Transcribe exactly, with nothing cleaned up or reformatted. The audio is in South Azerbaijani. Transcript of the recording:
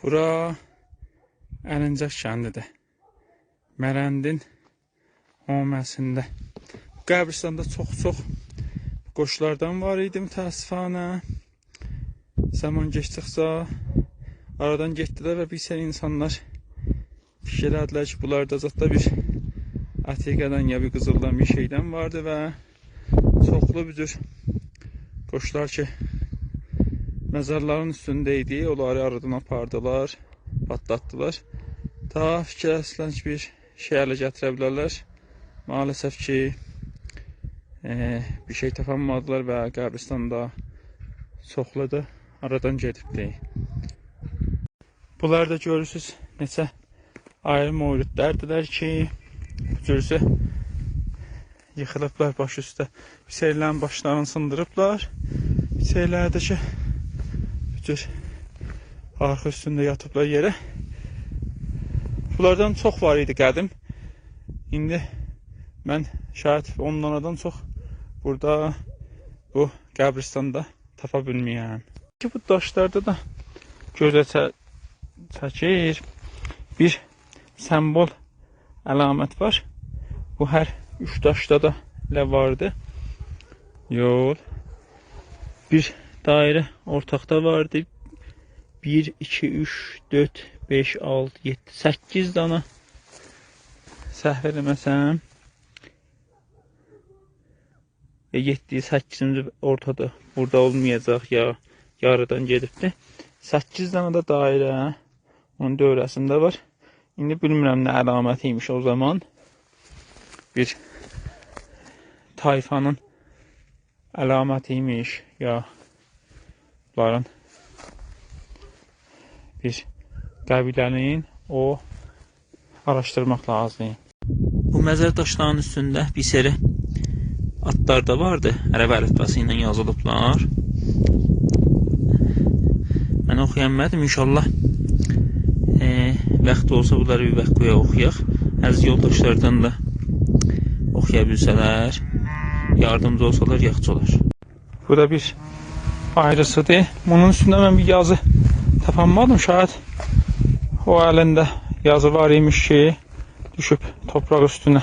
بورا الینجک کندیدیر. مرندین حومه‌سینده. بو قبرستاندا چوخ-چوخ قوچلاردان وار ایدی، متأسفانه. زامان گئتدیکجه آرادان گئتدیلر و بیر سری اینسانلار فیکیر ائله‌دیلر کی، بونلاردا زاددا بیر عتیقه‌دن یا بیر قیزیلدان، بیر شئیدن واردی و چوخلو بو جور قوچلار کی، مزارلارین اوستونده ایدی، اونلاری آرادان آپاردیلار، پاتلاتدیلار. تا فیکیر ائله‌سینلر کی، بیر شئی اله گتیره بیلرلر. مع‌الاسف کی، ائ، بیر شئی تاپانمادیلار و قبرستان دا چوخلو دا آرادان گئدیبدی. بونلار دا گؤرورسوز، نئچه آیری موجودلاردیلار کی، بو جورسه ییخیلیبلار باش اوسته. بیر سری‌لرین باشلارینی سیندیریبلار. بیر سری‌لر ده کی، بو جور آرخا اوستونده یاتیبلار یئره. بونلاردان چوخ وار ایدی قدیم. ایندی من شاید اون دانادان چوخ بورادا بو قبرستاندا تاپا بیلمیرم. کی، بو داشلاردا دا گؤزه چه-، چکیر. بیر سمبول، علامت وار. بو هر اوچ داشدا دا ائله واردی. یول. بیر دایره اورتاقدا واردی. بیر، ایکی، اوچ، دؤرد، بئش، آلتی، یئددی، سککیز دانا. سهو ائله‌مه‌سم. ائ، یئددی، سککیزینجی اورتادا. بورادا اولمایاجاق یا، یاریدان گئدیبدی. سککیز دنه ده دایره اونون دؤوره‌سینده وار. ایندی بیلمیرم نه علامتی ایمیش او زامان. بیر طایفانین علامتی ایمیش یا بونلارین بیر قبیله‌نین، او آراشدیرماق لازیم. بو مزار داشلارینین اوستونده بیر سری آدلار دا واردی. عرب الفباسی ایله یازیلیبلار. من اوخویا بیلمه‌دیم. ان‌شاءالله، ائ، واخت اولسا بونلاری بیر واخت قویاق اوخویاق. عزیز یولداشلاردان دا اوخویا بیلسه‌لر، یاردیمجی اولسالار یاخشی اولار. بو دا بیر آیریسیدیر. بونون اوستونده من بیر یازی تاپانمادیم. شاید او الینده یازی وار ایمیش کی، دوشوب توپراق اوستونه.